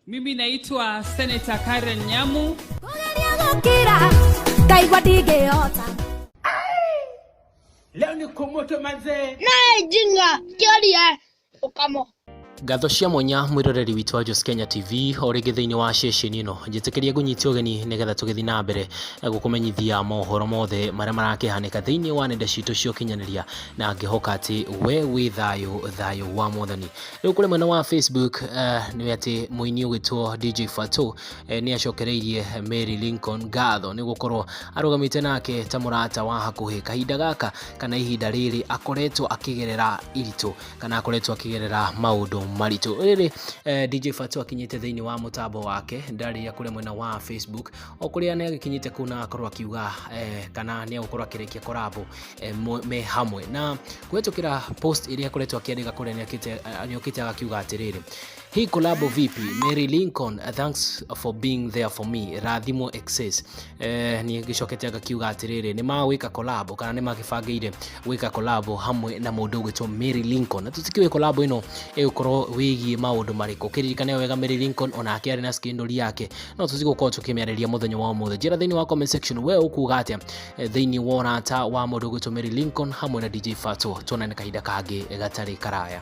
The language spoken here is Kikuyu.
Mimi naitwa Senator Karen Nyamu. Kũgeria gũkira ngaigua ndingĩhota. Leo ni kumoto manzee. Naye jinga kĩoria ũkamo. Ngatho cia mwanya mwĩroreri witũ wa Jos Kenya TV o rĩngĩ thĩinĩ wa ceceni ĩno. Njĩtĩkĩria ngũnyite ũgeni nĩgetha tũgĩthiĩ na mbere gũkũmenyithia mohoro mothe marĩa marakĩhanĩka thĩinĩ wa nenda citũ cia ũkinyanĩria, na ngĩhoka atĩ we wĩ thayũ, thayũ wa Mwathani. Rĩu kũrĩ mwena wa Facebook nĩ atĩ mũini ũgwĩtwo DJ Fatxo nĩ acokereirie Mary Lincoln ngatho nĩ gũkorwo arũgamĩte nake ta mũrata wa hakuhĩ kahinda gaka kana ihinda rĩrĩ akoretwo akĩgerera iritũ kana akoretwo akĩgerera maũndũ maritũ. Rĩrĩ DJ Fatxo akinyĩte thĩinĩ wa mũtambo wake ndarĩria kũrĩa mwena wa Facebook o kũrĩa nĩ agĩkinyĩte kũu na akorwo akiuga kana nĩ egũkorwo akĩrĩkia korabo me hamwe na kũhetũkĩra post ĩrĩa akoretwo akĩandĩka kũrĩa nĩokĩte agakiuga atĩrĩrĩ, "Hii collabo vipi? Mary Lincoln, thanks for being there for me. Rathimo excess." Nĩ gĩcokete agakiuga atĩrĩrĩ, nĩ magwĩka collabo kana nĩ magĩbangĩire gwĩka collabo hamwe na mũndũ ũgwĩtwo Mary Lincoln, na tũtikĩũĩ collabo ĩno ĩgũkorwo wĩgiĩ maũndũ marĩkũ. Kĩririkane wega Mary Lincoln onake arĩ na scandal yake, no tũtigũkorwo tũkĩmĩarĩria mũthenya wa ũmũthĩ. Njĩra thĩinĩ wa comment section we ũkuga atĩa thĩinĩ wa ũrata wa mũndũ ũgwĩtwo Mary Lincoln hamwe na DJ Fatxo. Tuonane kahinda kangĩ gatarĩ karaya.